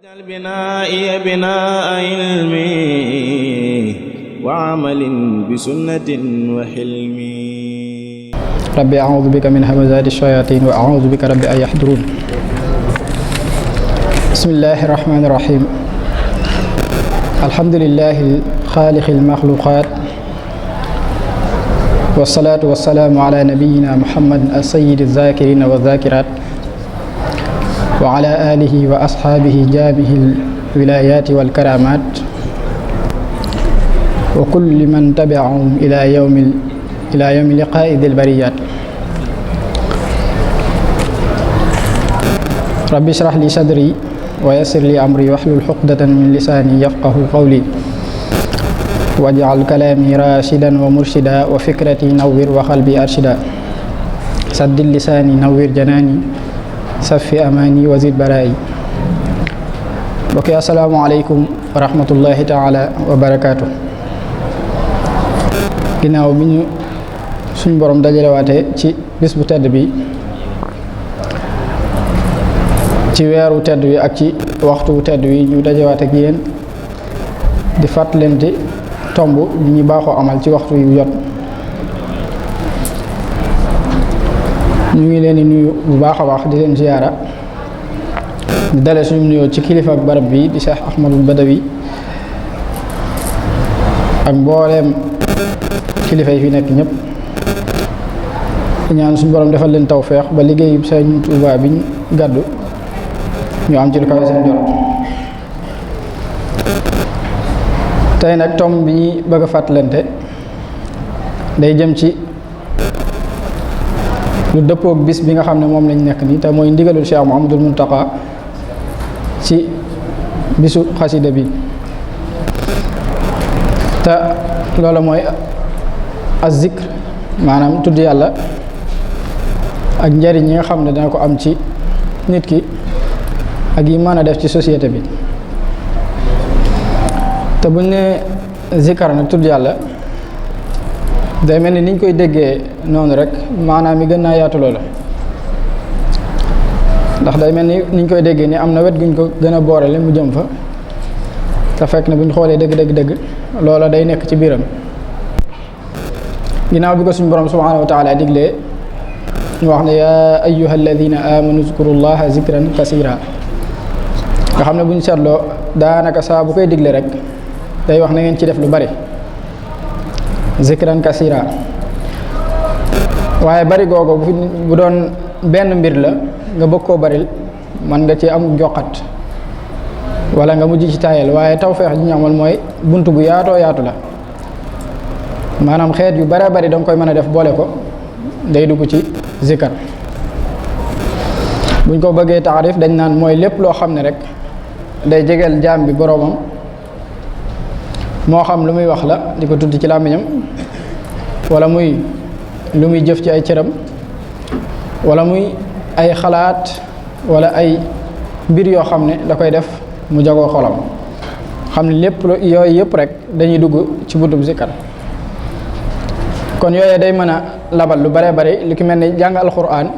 واجعل بنائي بناء علم وعمل بسنة وحلم. ربي أعوذ بك من همزات الشياطين وأعوذ بك ربي أن يحضرون. بسم الله الرحمن الرحيم. الحمد لله الخالق المخلوقات والصلاة والسلام على نبينا محمد السيد الذاكرين والذاكرات وعلى آله وأصحابه جامه الولايات والكرامات وكل من تبعهم إلى يوم لقاء ذي البريات. رب اشرح لي صدري ويسر لي أمري واحلل عقدة من لساني يفقه قولي واجعل كلامي راشدا ومرشدا وفكرتي نور وقلبي أرشدا سدد لساني نور جناني safi amaani wazid baraayi. mbokk yi asalaamaaleykum wa rahmatullahi taala wa barakaatu. ginnaaw bi ñu suñ borom dajalewaatee ci bis bu tedd bi ci weeru tedd wi ak ci waxtu tedd wi ñu dajewaat ak yéen di fàttalante tomb bi ñu baaxoo amal ci waxtu yu jot. ñu ngi leen di nuyu bu baax a baax di leen ziyaara di dale suñu nuyoo ci kilifa ak barab bi di Cheikh Ahmadul Badawi ak mbooleem kilifa yi fi nekk ñëpp di ñaan suñu borom defal leen tawfeex ba liggéeyu Sëriñ Tuubaa bi ñu gàddu ñu am ci lu kawe seen jot. tey nag tomb bi ñuy bëgg a fàttalante day jëm ci lu dëppook bis bi nga xam ne moom lañ nekk nii te mooy ndigalul Cheikh Mouhamadul Muntaqa ci bisu xasida bi te loolu mooy az-zikr maanaam tudd yàlla ak njariñ yi nga xam ne dana ko am ci nit ki ak yi mën a def ci société bi. te buñ ne zikar nag tudd yàlla day mel ni niñ koy déggee noonu rek maanaam mi gën naa yaatu loola ndax day mel ni niñ koy déggee ni am na wet guñ ko gën a boorale mu jëm fa te fekk na buñ xoolee dëgg loola day nekk ci biiram. ginnaaw bi ko suñ borom subhanahu wa taala diglee ñu wax ne yaa ayyuha alladina amanu zkurullaha zikran kasira nga xam ne buñ seetloo daanaka saa bu koy digle rek day wax na ngeen ci def lu bari zikran kasira waaye bari googu bu doon benn mbir la nga bëgg koo baril man nga ci am joxat wala nga mujj ci taayal waaye tawfeex ji ñu amal mooy bunt bu yaatoo yaatu la maanaam xeet yu bare bari danga koy mën a def boole ko day dugg ci zikar. buñ ko bëggee taarif dañ naan mooy lépp loo xam ne rek day jegeel jaam bi boroomam moo xam lu muy wax la di ko tudd ci làmmiñam wala muy lu muy jëf ci ay cëram wala muy ay xalaat wala ay mbir yoo xam ne da koy def mu jagoo xolam xam ne lépp yooyu yëpp rek dañuy dugg ci buntub zikar. kon yooyee day mën a labal lu bare bare li ki mel ne jàng alquran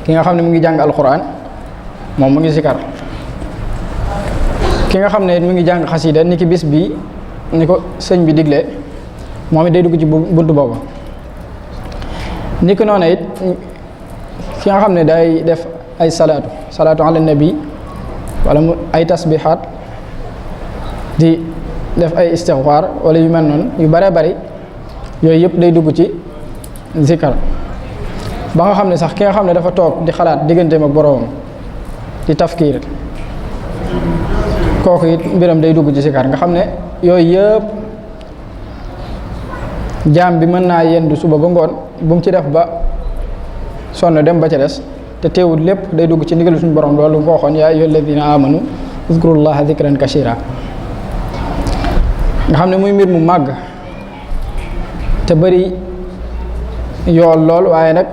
ki nga xam ne mu ngi jàng alquran moom mu ngi zikar. ki nga xam ne mu ngi jàng xasida ni ki bis bi ni ko sëñ bi digle moom it day dugg ci buntu boobu. ni ki noonu it ki nga xam ne day def ay salaatu ala nabi wala mu ay tasbihaat di def ay istighfar wala yu mel noonu yu bare bari yooyu yëpp day dugg ci zikar. ba nga xam ne sax ki nga xam ne dafa toog di xalaat digganteem ak boroomam di tafkiir kooku it mbiram day dugg ci zikar nga xam ne yooyu yëpp jaam bi mën naa yendu suba ba ngoon bu mu ci def ba sonn dem ba ca des te teewul lépp day dugg ci ndigalu suñu borom loolu nga ko waxoon yaa ayyuha alladina amanu uzkurullaha zikran kasira nga xam ne muy mbir mu màgg te bari yool lool waaye nag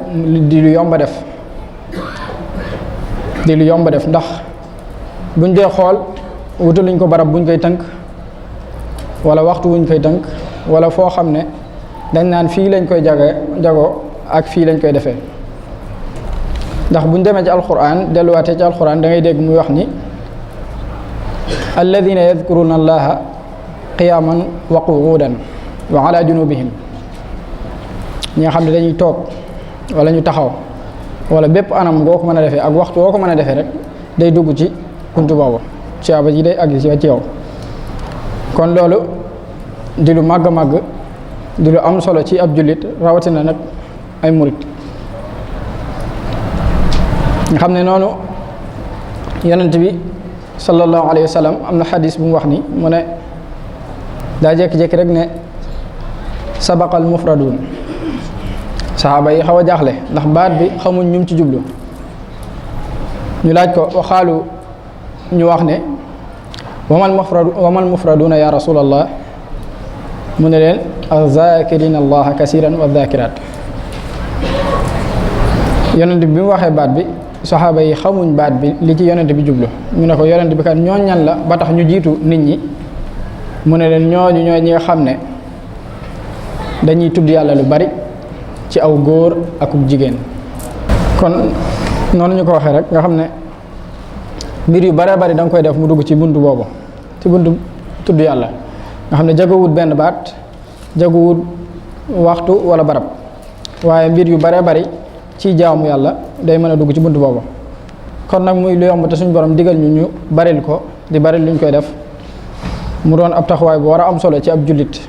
di lu yomba def ndax buñ dee xool wutaluñ ko barab buñ koy tënk wala waxtu wuñ koy tënk wala foo xam ne dañ naan fii lañ koy jagoo ak fii lañ koy defee. ndax buñ demee ci alquran delluwaatee ci alquran da ngay dégg muy wax ni alladina yadkuruna allaha qiyaman wa qu'udan wa ala junubihim ñi nga xam ne dañuy toog wala ñu taxaw wala bépp anam ngoo ko mën a defee ak waxtu woo ko mën a defee rek day dugg ci buntu boobu ciaba ji day àgg ci yow kon loolu di lu màgg màgg di lu am solo ci ab jullit rawatina nag ay murit nga xam ne noonu yonent bi sallallahu alayhi wa sallam am na xadis bu mu wax ni mu ne daa jékki-jékki rek ne sabaqal mufradun saxaaba yi xaw a jaaxle ndax baat bi xamuñ ñum ci jublu ñu laaj ko waxaalu ñu wax ne wamal mufraduna ya rasulallah mu ne leen azakirina allaha kasiran wa zakirat yonent bi mu waxee baat bi saxaaba yi xamuñ baat bi li ci yonent bi jublu ñu ne ko yonent bi kat ñooñ ñan la ba tax ñu jiitu nit ñi mu ne leen ñooñu ñooy ñi nga xam ne dañuy tudd yàlla lu bari ci aw góor akub jigéen kon noonu ñu ko waxee rek nga xam ne mbir yu bare bari da nga koy def mu dugg ci buntu boobu ci buntu tudd yàlla nga xam ne jagowut benn baat jagowut waxtu wala barab waaye mbir yu bare bari ci jaamu yàlla day mën a dugg ci buntu boobu kon nag muy lu yomb te suñu borom digal ñu baril ko di baril luñ koy def mu doon ab taxawaay bu war a am solo ci ab jullit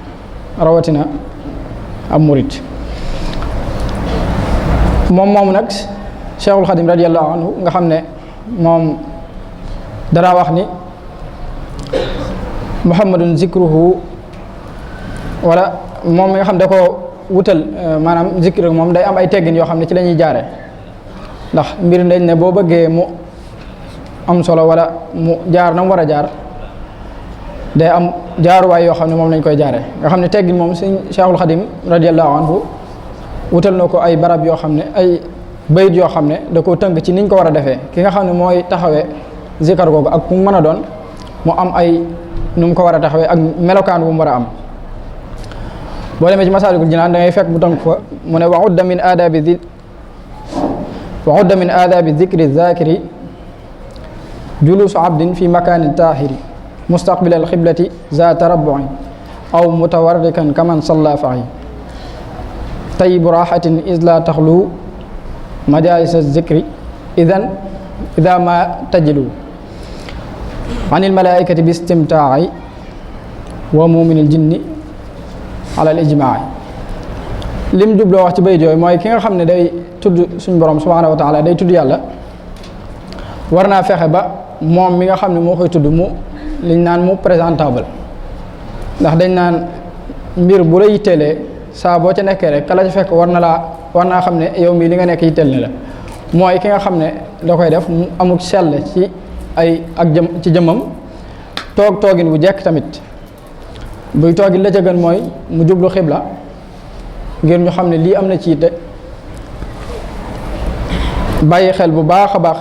rawatina ab murit moom moomu nag Cheikhul Xadim radiyallahu anhu nga xam ne moom danaa wax ni muhammadun zikruhu wala moom mi nga xam da ko wutal maanaam zikr moom day am ay teggin yoo xam ne ci la ñuy jaare ndax mbir dañ ne boo bëggee mu am solo wala mu jaar na mu war a jaar day am jaaruwaay yoo xam ne moom lañ koy jaare nga xam ne teggin moom sëñ Cheikhul Xadim radiyallahu anhu wutal na ko ay barab yoo xam ne ay bayit yoo xam ne da koo tënk ci niñ ko war a defee ki nga xam ne mooy taxawee zikar googu ak mu mën a doon mu am ay nu mu ko war a taxawee ak melokaan bu mu war a am boo demee ci Masaalikul Jinaan da ngay fekk bu tënk fa mu ne wa udda min aadaabi zikri zakiri julusu abdin fi makaani taahiri mustaqbil al xiblati za tarabbuin aw mutawarrikan kaman salla fahi tayibu raxatin is la taxlu majalis zikri ida ma tajilu an ilmalaikati bi istimtaai wa muminil jinni ala al ijmaai lim jubloo wax ci bayit yooyu mooy ki nga xam ne day tudd suñ borom subhanahu wa taala day tudd yàlla war naa fexe ba moom mi nga xam ne moo koy tudd mu liñ naan mu présentable ndax dañ naan mbir bu la yitteelee saa boo ca nekkee rek kala ca fekk war naa xam ne yow mii li nga nekk yitteel ne la mooy ki nga xam ne da koy def mu amuk sell ci ci jëmmam toogin bu jekk tamit buy toogin la ca gën mooy mu jublu xibla ngir ñu xam ne lii am na ci yitte bàyyi xel bu baax a baax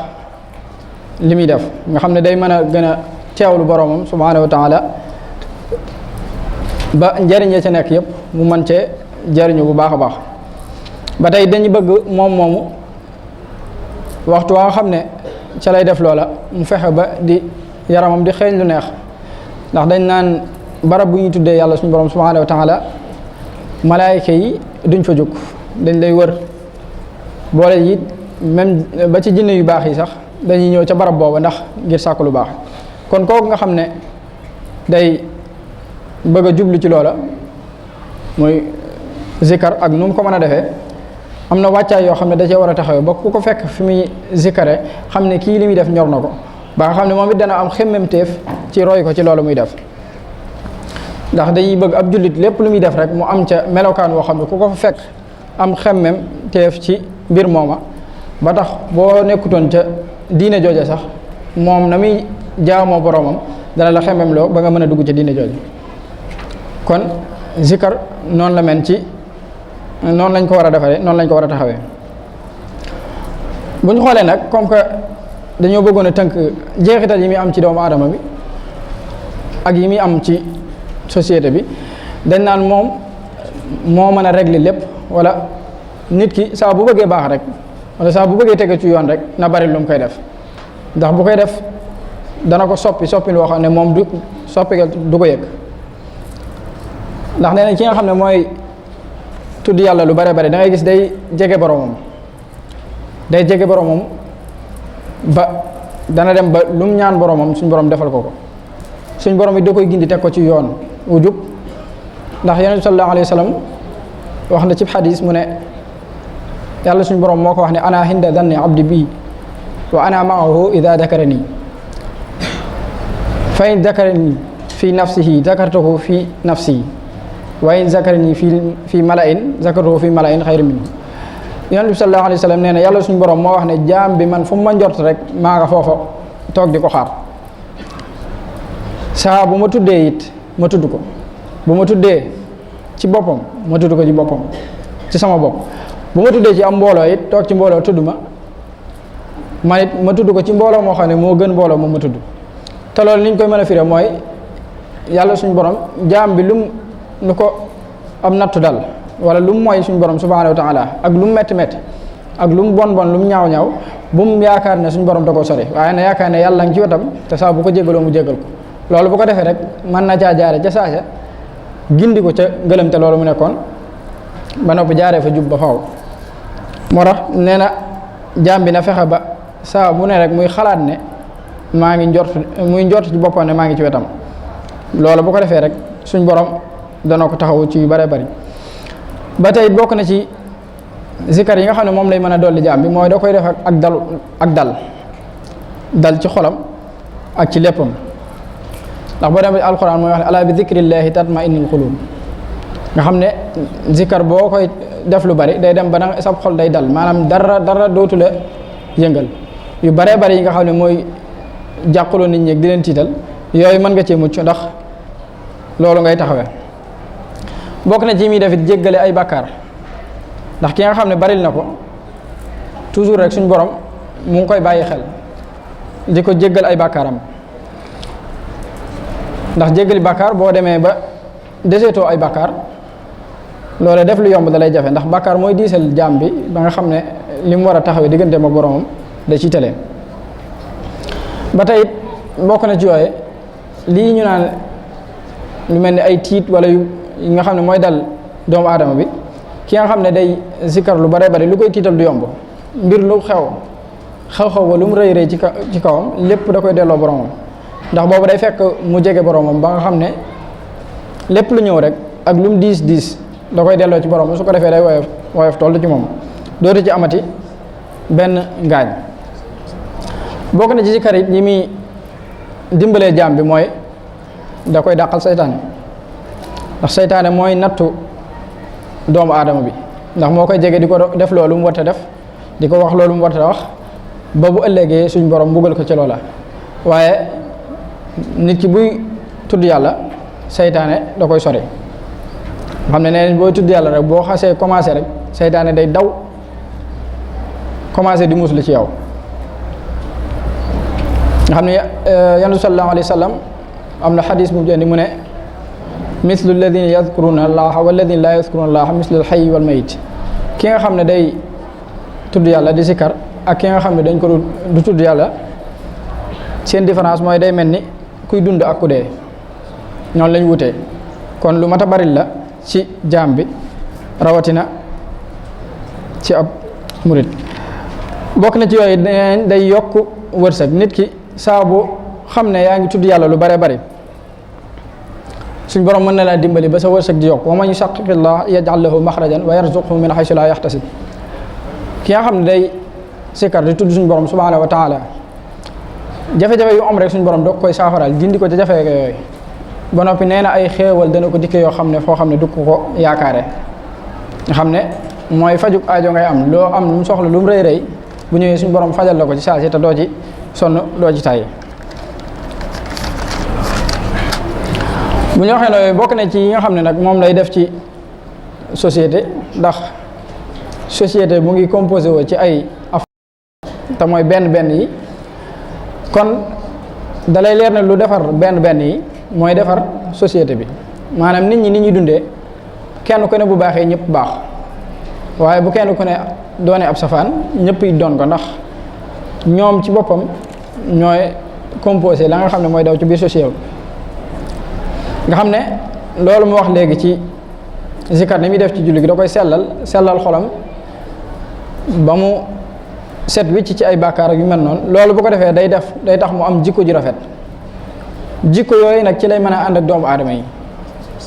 li muy def nga xam ne day mën a gën a teewlu boroomam subhaanahu wa taala ba njariñ ca nekk yëpp mu mën cee jariñu bu baax a baax ba tey dañu bëgg moom moomu waxtu waa nga xam ne ca lay def loola mu fexe ba di yaramam di xeeñ lu neex ndax dañ naan barab bu ñuy tuddee yàlla suñu borom subhaanahu wa taala malaayika yi duñ fa jóg dañ lay wër boole yi même ba ci jinne yu baax yi sax dañuy ñëw ca barab booba ndax ngir sàkku lu baax kon kooku nga xam ne day bëgg a jublu ci loola muy zikar ak nu mu ko mën a defee am na wàccaay yoo xam ne da cee war a taxawee ba ku ko fekk fi muy zikare xam ne kii li muy def ñor na ko ba nga xam ne moom it dana am xemmemteef ci roy ko ci loolu muy def ndax dañuy bëgg ab jullit lépp lu muy def rek mu am ca melokaan woo xam ne ku ko fa fekk am xemmemteef ci mbir mooma ba tax boo nekkutoon ca diine jooje sax moom na muy jaamoo boroomam dana la xemmem loo ba nga mën a dugg ca diine jooje kon zikar noonu la mel ci noonu lañ ko war a defaree noonu lañ ko war a taxawee bu ñu xoolee nag comme que dañoo bëggoon a tënk jeexital yi muy am ci doomu aadama bi ak yi muy am ci société bi dañ naan moom moo mën a régler lépp wala nit ki saa bu bëggee baax rek wala saa bu bëggee tege ci yoon rek na bari lu mu koy def ndax bu koy def dana ko soppi loo xam ne moom du soppi du ko yëg ndax nee na ki nga xam ne mooy tudd yàlla lu bare bare da ngay gis day jege boromam ba dana dem ba lu mu ñaan boromam suñ borom defal ko suñ borom yi da koy gindi teg ko ci yoon wu jub ndax yonent bi sallallahu alayhi wa sallam wax na ci xadis mu ne yàlla suñ borom moo ko wax ne ana hinda danni abdi bii wa ana maahu ida dakarani fa in dakarani fi nafsihi dakartuhu fi nafsi wa in zakarani fi malain zakartuhu fi malain xayri minhu yonent bi sallallahu alayhi wa sallam nee na yàlla suñu borom moo wax ne jaam bi man fu mu ma njort rek maa nga foofa toog di ko xaar saa bu ma tuddee it ma tudd ko bu ma tuddee ci boppam ma tudd ko ci boppam ci sama bopp bu ma tuddee ci am mbooloo it toog ci mbooloo tudd man it ma tudd ko ci mbooloo moo xam ne moo gën mbooloo moom ma tudd te loolu ni ñu koy mën a firé mooy yàlla suñu borom jaam bi lu ko am nattu dal wala lu mu mooy suñu borom subhanahu wa taala ak lu mu métti ak lu mu bon lu mu ñaaw bu mu yaakaar ne suñu borom da koo sori waaye na yaakaar ne yàlla ngi ci wetam te saa bu ko jégaloo mu jégal ko loolu bu ko defee rek mën na caa jaare ca saasa gindi ko ca ngëlëm te loolu mu nekkoon ba noppi jaaree fa jub ba faaw moo tax nee na jaam bi na fexe ba saa bu ne rek muy xalaat ne maa ngi njort ci boppam ne maa ngi ci wetam loolu bu ko defee rek suñ borom dana ko taxaw ci yu bare bari ba tey bokk na ci zikar yi nga xam ne moom lay mën a dolli jaam bi mooy da koy def ak dal ci xolam ak ci léppam ndax boo demee alquran mooy wax ne ala bi zikrillahi tatma'innul qulub nga xam ne zikar boo koy def lu bari day dem ba nag sab xol day dal maanaam dara dootu la yëngal yu bare bari yi nga xam ne mooy jàquloo nit ñi di leen tiital yooyu mën nga cee mucc ndax loolu ngay taxawee bokk na ci muy def it jéggale ay bàkkaar ndax ki nga xam ne baril na ko toujours rek suñ borom mu ngi koy bàyyi xel di ko jéggal ay bàkkaaram ndax jéggali bàkkaar boo demee ba deseetoo ay bàkkaar loole def lu yomb da lay jafe ndax bàkkaar mooy diisal jaam bi ba nga xam ne li mu war a taxawee diggante ma boromam da ci tëlee ba tey bokk na ci yooye lii ñu naan lu mel ni ay tiit wala yu nga xam ne mooy dal doomu aadama bi ki nga xam ne day zikkar lu bare bare lu koy tiital du yomb mbir lu xew ba lu mu rëy ci kawam lépp da koy delloo boromam ndax boobu day fekk mu jege boromam ba nga xam ne lépp lu ñëw rek ak lu mu diis da koy delloo ci boromam su ko defee day woyof toll ci moom dootu ci amati benn ngaañ bokk na ci zikkar it ñi muy dimbalee jaam bi mooy da koy dàqal seytaane ndax seytaane mooy nattu doomu aadama bi ndax moo koy jege di ko def loolu mu war a def di ko wax loolu mu war a wax ba bu ëllëgee suñ borom mbugal ko ci loola waaye nit ki buy tudd yàlla seytaane da koy sori xam ne nee booy tudd yàlla rek boo xasee commencé rek seytaane day daw commencé di muslu ci yow nga xam ne yonent sallallahu alayhi wa sallam am na xadis bu jëndi mu ne mislu alladina yadkuruna allaha walladina laa yadkuruna allaha mislu alxayi wal mayit ki nga xam ne day tudd yàlla di sikkar ak ki nga xam ne dañ ko du tudd yàlla seen différence mooy day mel ni kuy dund ak ku dee ñoonu lañ wutee kon lu mat a bari la ci jaam bi rawatina ci ab murit bokk na ci yooyu day yokk wërsëg nit ki saa bu xam ne yaa ngi tudd yàlla lu bare bari suñ borom mën na laa dimbali ba sa wërsëg di yokk wa man yushaqqiqillah yaj'al lahu maxrajan wa yarzuqhu min haysu la yaxtasib ki nga xam ne day sikkar di tudd suñ borom subhanahu wa taala jafe-jafe yu am rek suñ borom doog koy saafaral dindi ko ca jafe yooyu ba noppi nee na ay xéewal dana ko dikke yoo xam ne foo xam ne du ko yaakaare nga xam ne mooy fajuk aajo ngay am loo am lu mu soxla lu mu rëy rëy bu ñëwee suñ borom fajal la ko ci saa si te doo ci sonn doo ci tàyyi bu ñu waxee ne bokk na ci yi nga xam ne nag moom lay def ci société ndax société mu ngi composé woo ci ay te mooy benn yi kon dalay leer ne lu defar benn yi mooy defar société bi maanaam nit ñi dundee kenn ku ne bu baaxee ñëpp baax waaye bu kenn ku ne doone ab safaan ñëpp yi doon ko ndax ñoom ci boppam ñooy composé la nga xam ne mooy daw ci biir société nga xam ne loolu mu wax léegi ci zikar ni muy def ci julli gi da koy sellal xolam ba mu set wicc ci ay bàkkaar ak yu mel noonu loolu bu ko defee day tax mu am jikko ji rafet jikko yooyu nag ci lay mën a ànd ak doomu aadama yi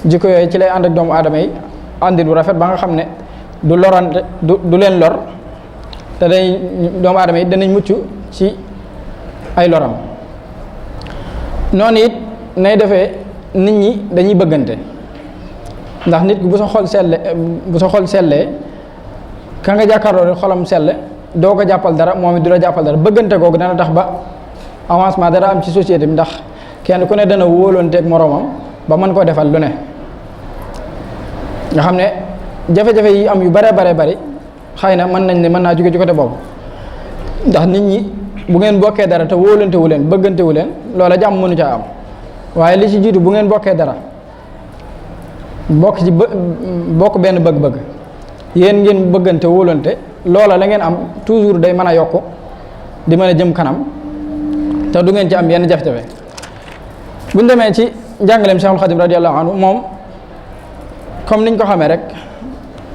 jikko yooyu ci lay ànd ak doomu aadama yi àndi bu rafet ba nga xam ne du lorante du leen lor te day doomu aadama yi danañ mucc ci ay loram noonu it nay defee nit ñi dañuy bëggante ndax nit bu sa xol sellee ka nga jàkkaarloo xolam selle doo ko jàppal dara moom it du la jàppal dara bëggante googu dana tax ba avancement dara am ci société bi ndax kenn ku ne dana wóolonteeg moroomam ba mën koo defal lu ne nga xam ne jafe-jafe yi am yu bare bari xëy na mën nañ ne mën naa jóge ci côté boobu ndax nit ñi bu ngeen bokkee dara te wóolante wu leen bëggante wu leen loola jàmm mënu caa am waaye li ci jiitu bu ngeen bokkee dara bokk benn bëgg-bëgg yéen ngeen bëggante wóolante loola la ngeen am toujours day mën a yokk di mën a jëm kanam te du ngeen ci am yenn jafe-jafe bu ñu demee ci njàngaleem Cheikhul Khadim radiyallahu anhu moom comme niñ ko xamee rek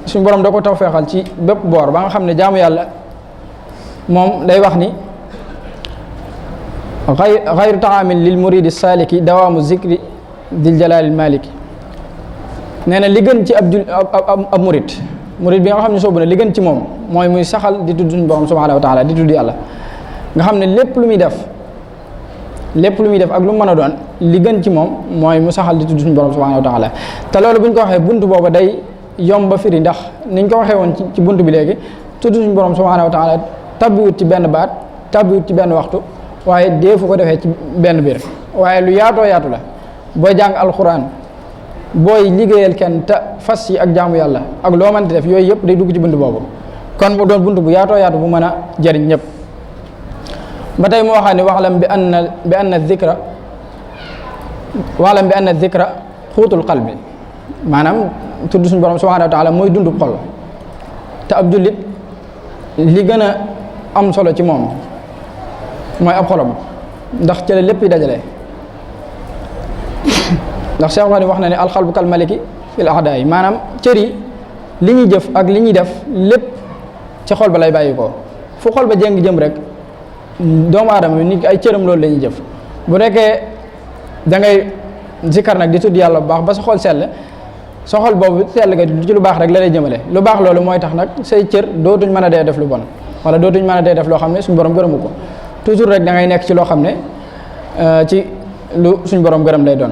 suñu borom da ko tawfeexal ci bépp boor ba nga xam ne jaamu yàlla moom day wax ni xayru taamin lil muridi saliki dawaamu zikri dil jalaalil maliki nee na li gën ci ab murid bi nga xam ne soobu na li gën ci moom mooy muy saxal di tudd suñu borom subhanahu wa taala di tudd yàlla nga xam ne lépp lu muy def ak lu mu mën a doon li gën ci moom mooy mu saxal di tudd suñu borom subhanahu wa taala te loolu bu ñu ko waxee bunt booba day yomb ba firi ndax niñ ko waxee woon ci bunt bi léegi tudd suñu borom subhanahu wa taala tabbiwut ci benn baat tabbiwut ci benn waxtu waaye deefu ko defee ci benn biir waaye lu yaatoo yaatu la booy jàng alxuraan booy liggéeyal kenn te fas yi ak jaamu yàlla ak loo mënti def yooyu yëpp day dugg ci bunt boobu kon mu doon bunt bu yaatoo yaatu bu mën a jëriñ ñëpp ba tey mu waxaa ne waxlam bi anna dhikra xuutul qalbi maanaam tudd suñu borom subhanahu wa taala mooy dundub xol te ab jullit li gën a am solo ci moom mooy ab xolam ndax ci la lépp yi dajale ndax Cheikh wax na ne alxalbu kal maliki fil ahdaa yi maanaam cër yi li ñuy jëf ak li ñuy def lépp ci xol ba lay bàyyi ko fu xol ba jéng jëm rek doomu aadama bi nit ay cëram loolu la ñuy jëf bu nekkee da ngay zikkar nag di tudd yàlla bu baax ba sa xol sell sa xol boobu sell nga ci lu baax rek la lay jëmale lu baax loolu mooy tax nag say cër dootuñ mën a dee def lu bon wala dootuñ mën a dee def loo xam ne suñu borom gërëmu ko toujours rek da ngay nekk ci loo xam ne ci lu suñu borom gërëm lay doon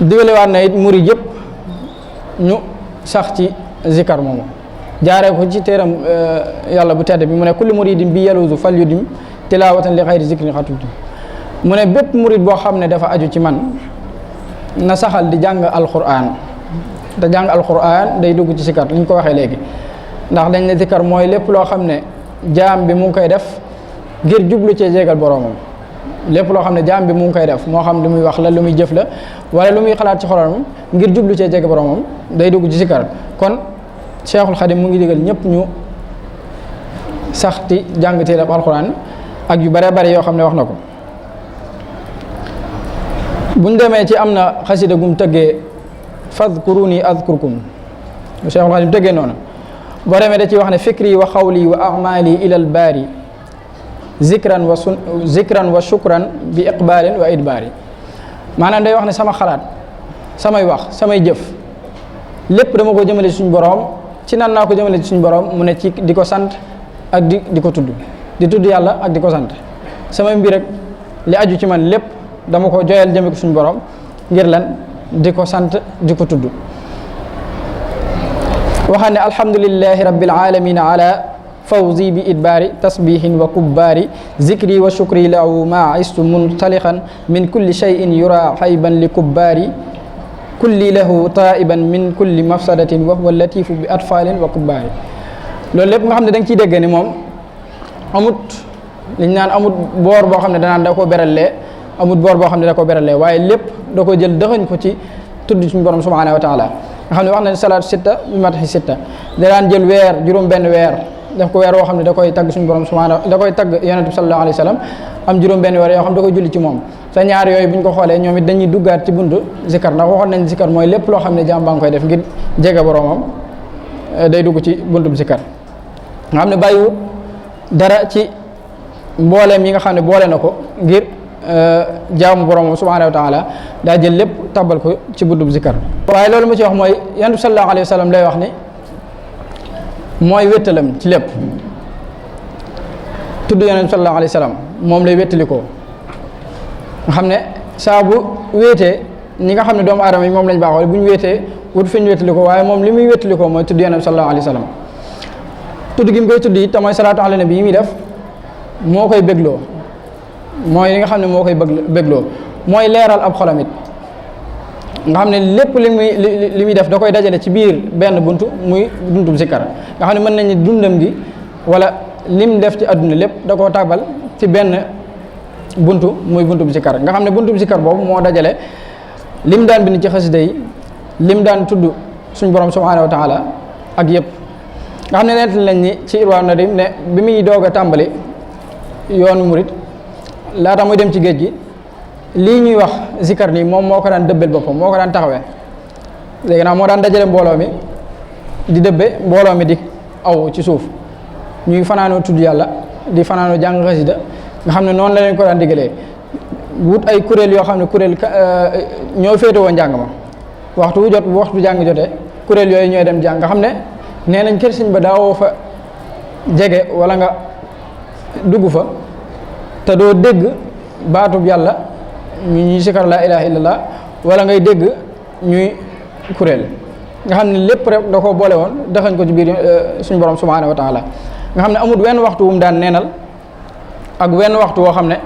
digalewaat na it murid yëpp ñu sax ci zikkar moomu jaaree ko ci téeram yàlla bu tedd bi mu ne kulli muridin bi yaluzu fal yudim tilawatan li xayri zikrin xatubtu mu ne bépp murid boo xam ne dafa aju ci man na saxal di jàng alquran te jàng alquran day dugg ci zikkar li ñu ko waxee léegi ndax dañ ne zikkar mooy lépp loo xam ne jaam bi mu ngi koy def ngir jublu cee jégal boroomam lépp loo xam ne jaam bi mu ngi koy def moo xam lu muy wax la lu muy jëf la wala lu muy xalaat ci xolam ngir jublu cee jégal boroomam day dugg ci zikkar kon Cheikhul Khadim mu ngi digal ñëpp ñu saxti jàng téereb alquran ak yu bare bare yoo xam ne wax na ko buñ demee ci am na xasida gum tëggee fadkuruni azkurkum Cheikhul Khadim tëggee noonu boo demee da ciy wax ne fikri wa xawli wa amali ila al baari zikran wa shukran bi iqbalin wa idbaari maanaam day wax ne sama xalaat samay wax samay jëf lépp dama ko jëmale ci suñu borom ci nan naa ko jëmale ci suñu borom mu ne ci di ko sant ak di ko tudd di tudd yàlla ak di ko sant samay mbir rek li aju ci man lépp dama ko joyal jëme ko suñu borom ngir lan di ko sant di ko tudd waxaan ne alhamdulillahi rabbil alamin ala fawzi bi idbaari tasbihin wa kubbaari zikri wa shukri lahu ma istu muntalixan min kulli cheyin yura xayban li kubbaari kulli lahu taiban min kulli mafsadatin wa huwa latifu bi atfalin wa kubbaari loolu lépp nga xam ne da nga ciy dégg ni moom amut liñ naan amut boor boo xam ne danaan da koo berallee amut boor boo xam ne da koo berallee waaye lépp da ko jël dëxañ ko ci tudd suñu borom subhanahu wa taala nga xam ne wax na salaatu sitta bi mataxi sitta da daan jël weer juróom benn weer def ko weer woo xam ne da koy tagg suñu borom subhaanahu da koy tagg yonent bi sallallahu alayhi wa sallam am juróom benn weer yoo xam ne da koy julli ci moom te ñaar yooyu bu ñu ko xoolee ñoom it dañuy duggaat ci buntu zikar ndax waxoon nañ zikar mooy lépp loo xam ne jaam baa ngi koy def ngir jege boromam day dugg ci buntu zikar nga xam ne bàyyiwut dara ci mbooleem yi nga xam ne boole na ko ngir jaamu boromam subhaanahu wa taala daa jël lépp tabal ko ci buntu zikar waaye loolu ma ci wax mooy yonent bi sallallahu alayhi wa sallam lay wax ni mooy wéttalam ci lépp tudd yonent bi sallallahu alayhi wa sallam moom lay wéttalikoo nga xam ne saa bu wéetee ñi nga xam ne doomu aadama yi moom lañ baaxoo bu ñu wéetee wut fi ñu wéttalikoo waaye moom li muy wéttalikoo mooy tudd yonent bi sallallahu alayhi wa sallam tudd gi mu koy tudd it te mooy salaatu ala nabi yi muy def moo koy bégloo mooy li nga xam ne moo koy bégloo mooy leeral ab xolam it nga xam ne lépp li muy def da koy dajale ci biir benn buntu muy buntu zikkar nga xam ne mën nañu dundam gi wala lim def ci àdduna lépp da koo tabal ci benn buntu muy buntu zikkar nga xam ne buntu zikkar boobu moo dajale lim daan bind ci xasida yi lim daan tudd suñ borom subhaanahu wa taala ak yëpp nga xam ne nett lañ ni ci Irwaa Nadim ne bi muy doog a tàmbali yoonu murit laata muy dem ci géej gi lii ñuy wax zikkar nii moom moo ko daan dëbbel boppam moo ko daan taxawee léegi nag moo daan dajale mbooloo mi di dëbbe mbooloo mi di aw ci suuf ñuy fanaanoo tudd yàlla di fanaanoo jàng xasida nga xam ne noonu la leen ko daan diggalee wut ay kuréel yoo xam ne kuréel ñoo féetewoo njàng ma waxtu wu jot bu waxtu jàng jotee kuréel yooyu ñooy dem jàng nga xam ne nee nañ kër sëñ ba daawoo fa jege wala nga dugg fa te doo dégg baatub yàlla ñuy sikar laa ilaha illallah wala ngay dégg ñuy kuréel nga xam ne lépp rek da ko boole woon daxañ ko ci biir suñu borom subhaanahu wa taala nga xam ne amul wenn waxtu wu mu daan neenal ak wenn waxtu woo xam ne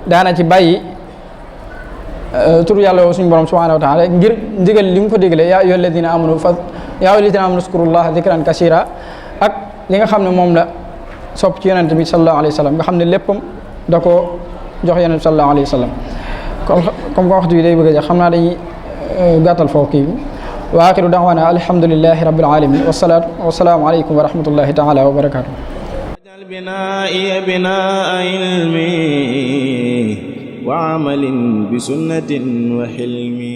daana ci bàyyi tur yàlla suñu borom subhaanahu wa taala ngir ndigal li mu ko digalee yaa ayyuhal ladina amanu zkurullaha zikran kasira ak li nga xam ne moom la sopp ci yonent bi sallallahu alayhi wa sallam nga xam ne léppam da ko jox yonent bi sallallahu alayhi wa sallam comme waxtu bi day bëgg a jeex xam naa dañuy gàttal foofu kii wa axiru da'wana alhamdulillahi rabbil alamin wasalaamu aleykum wa rahmatullahi taala wa barakatuh بنائي بناء علمي وعمل بسنة وحلمي